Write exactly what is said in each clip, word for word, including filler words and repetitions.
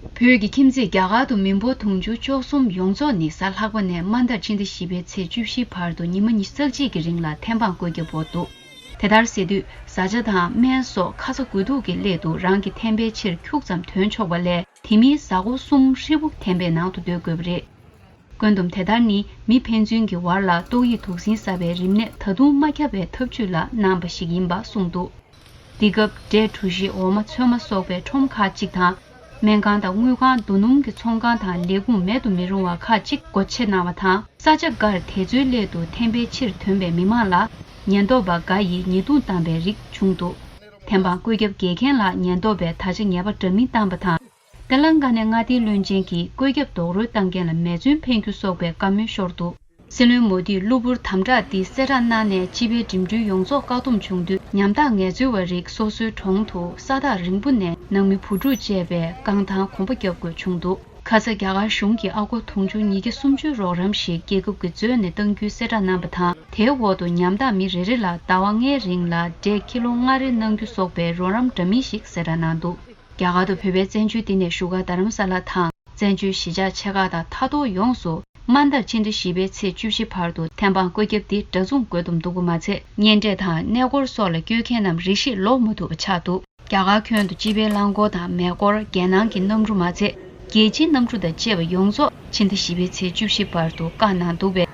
བོད་ཀྱི་ཁྱིམ་མཚེས་རྒྱ་གར་དུ་མི་འབོར་དུང་ཕྱུར་བཅུ་གསུམ་ཡོངས་རྫོགས་ནི་གཟའ་ལྷག་པ་ནས་མ་མཐར་ཕྱི་ཟླ་བཞི་པའི་ཚེས་བཅུ་བཞི་བར་དུ་ཉི་མ་ཉི་ཤུ་རྩ་གཅིག་གི་རིང་ལ་ཐེམ་སྤང་བཀོད་ཁྱབ་འོག་འདུག་དེ་ལྟར་ཟེར་དུས་བཟའ་བཅའ་དང་སྨན་སོགས་ཁ་ཚ་དགོས་གཏུགས་ཀྱི་སླད་དུ་རང་གི་ཐེམ་པའི་ཕྱིར་ཁྱུག་ཙམ་ཐོན་ཆོག་པ་ལས། དེ་མིན་གཟའ་འཁོར་གསུམ་ཧྲིལ་པོ་ཐེམ་པའི་ནང་དུ་སྡོད་དགོས་པ་རེད། བཀོད་འདོམས་དེ་ལྟར་ནི་མི་ཕན་ཚུན་གྱི་བར་ལ་ཏོག་དབྱིབས་དུག་སྲིན་གསར་པའི་རིམས་ནད་ད་དུང་མ་ཁྱབ་པའི་ཐབས་ཇུས་ལ་གནང་བ་ཞིག་ཡིན་པ་གསུངས་འདུག་འདི་སྐབས་འབྲས་གྲུ་བཞི་འོ་མ་ཚོད་མ་སོགས་པའི་ཁྲོམ་ཁག་ཅིག་དང་། སྨན་ཁང་དང་དངུལ་ཁང་། རྡོ་སྣུམ་གྱི་ཚོང་ཁང་དང་ལས་ཁུངས་མེད་དུ་མི་རུང་བ་ཁག་ཅིག་སྒོ་ཕྱེ་གནང་བ་དང་། ས་ཆ་འགར་དེ་ཚོའི་སླད་དུ་ཐེམ་པའི་ཕྱིར་ཐོན་པའི་མི་མང་ལ་ཉེན་རྟོག་པ་འགའ་ཡིས་ཉེས་རྡུང་བཏང་པའི་རིགས་བྱུང་འདུག་ཐེམ་སྤང་བཀོད་ཁྱབ་འགེལ་མཁན་ལ་ཉེན་རྟོག་པས་ད་ཆ་ཉེས་པ་འདྲ་མིན་བཏང་པ་དང་། ཏེ་ལང་ཀ་ནའི་མངའ་སྡེའི་བློན་ཆེན་གྱིས་བཀོད་ཁྱབ་རྡོག་རོལ་བཏང་མཁན་ལ་མེ་མཚོན་འཕེན་རྒྱུ་སོགས་པའི་བཀའ་མོལ་ཤོར་འདུག་སྲིད་བློན་མོ་དིས་གློ་བུར་དམ་དྲག་འདི་གསལ་བསྒྲགས་གནང་ནས་སྤྱི་པའི་འགྲིམ་འགྲུལ་ཡོངས་རྫོགས་བཀག་སྡོམ་བྱུང་དུས། ཉམ་ཐག་ངལ་རྩོལ་བ་རིགས་སོ་སོའི་གྲོང་དུ་ས་ཐག་རིང་པོ་ནས་ནང་མི་བུ་ཕྲུག་བཅས་པའི་རྐང་ཐང་གོམ་པ་རྒྱབ་དགོས་བྱུང་འདུག་ཁ་ས་རྒྱ་གར་གཞུང་གིས་ཨ་སྒོར་དུང་ཕྱུར་ཉིས་བརྒྱ་སུམ་ཅུའི་རོགས་རམ་ཞིག་རྒྱལ་ཁབ་ཀྱིས་འཛོལ་ནས་གཏང་རྒྱུའི་གསལ་བསྒྲགས་གནང་པ་དང་། དེའི་འོག་ཏུ་ཉམ་ཐག་མི་རེ་རེ་ལ་ཟླ་བ་ལྔའི་རིང་ལ་འབྲས་ཀི་ལོ་ལྔ་རེ་གནང་རྒྱུ་སོགས་པའི་རོགས་རམ་འདྲ་མིན་ཞིག་གསལ་བསྒྲགས་གནང་འདུག་རྒྱ་གར་དུ་བོད་པའི་བཙན་བྱོལ་སྡེ་ནས་བཞུགས་སྒར་རྡ་རམ་ས་ལ་དང་། བཙན་བྱོལ་གཞིས་ཆགས་ཆེ་ཁག་དང་མཐའ་སྟོངས་ཡོངས་སུ་མ་མཐར་ཕྱི་ཟླ་བཞི་པའི་ཚེས་བཅུ་བཞི་བར་དུ་ཐེམ་སྤང་བཀོད་ཁྱབ་འདི་འདྲ་མཚུངས་བཀོད་འདོམས་འདུག་པ་མ་ཚད། གཉེན་འཕྲད་དང་གནས་སྐོར་སོགས་ལ་བསྐྱོད་མཁན་རྣམས་རེ་ཞིག་ལོག་མ་ཐུབ་པ་ཆགས་འདུག་རྒྱ་གར་ཁྱོན་དུ་སྤྱི་པའི་རླངས་འཁོར་དང་མེ་འཁོར། རྒྱལ་ནང་གི་གནམ་གྲུ་མ་ཚད། རྒྱལ་སྤྱིའི་གནམ་གྲུ་དང་བཅས་པ་ཡོངས་རྫོགས་ཕྱི་ཟླ་བཞི་པའི་ཚེས་བཅུ་བཞི་བར་དུ་བཀག་གནང་འདུག་པས།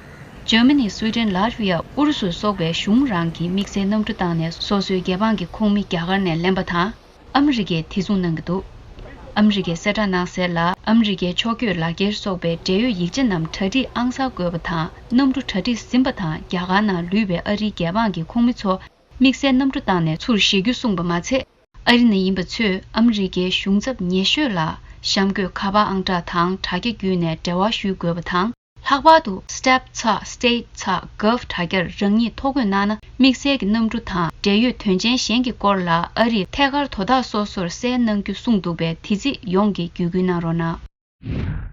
འཇར་མ་ནི། སུའི་ཌེན། ལ་ཊ་ཝི་ཡ། ཨུ་རུ་སུ་སོགས་པའི་གཞུང་རང་གིས་དམིགས་བསལ་གནམ་གྲུ་བཏང་ནས་སོ་སོའི་རྒྱལ་འབངས་ཀྱི་ཁོངས་མི་རྒྱ་གར་ནས་ལེན་པ་དང་། ཨ་མི་རི་ཀས་དེ་མཚུངས་གནང་གི་འདུག་ཨ་མི་རི་ཀས་གསལ་བསྒྲགས་གནང་གསལ་ལ། ཨ་མི་རི་ཀའི་ཕྱོགས་བསྐྱོད་ལག་འཁྱེར་སོགས་པའི་འབྲེལ་ཡོད་ཡིག་ཆ་རྣམས་གྲ་སྒྲིག་ཨང་གསར་དགོས་པ་དང་། གནམ་གྲུ་གྲ་སྒྲིག་ཟིན་པ་དང་། རྒྱ་གར་ནང་ལུས་པའི་ཨ་རིའི་རྒྱལ་འབངས་ཀྱི་ཁོངས་མི་ཚོ་དམིགས་བསལ་གནམ་གྲུ་བཏང་ནས་ཚུར་བཞེས་རྒྱུ་གསུངས་པ་མ་ཚད། ཨ་རི་ནང་ཡིན་པ་ཚོས་ཨ་མི་རི་ཀའི་གཞུང་ཚབ་ཉེ་ཤོས་ལ་གཤམ་འཁོད་ཁ་པར་ཨང་གྲངས་དང་དྲ་རྒྱ་བརྒྱུད་ནས་འབྲེལ་བ་ཞུ་དགོས་པ་དང་། ལྷག་པར་དུ་step ཚ་state ཚ་gov དྲ་རྒྱར་རང་ཉིད་ཐོ་འགོད་གནང་ན། དམིགས་བསལ་གྱི་གནམ་གྲུ་དང་འབྲེལ་ཡོད་དོན་ཆེན་གཞན་གྱི་སྐོར་ལ་ཨ་རིར་ཐད་ཀར་དོ་བདག་སོ་སོར་གསལ་གནང་རྒྱུ་གསུངས་འདུག་པས། དེ་རྩིས་ཡོངས་ཀྱིས་བརྒྱུད་སྐུལ་གནང་རོགས་གནང་།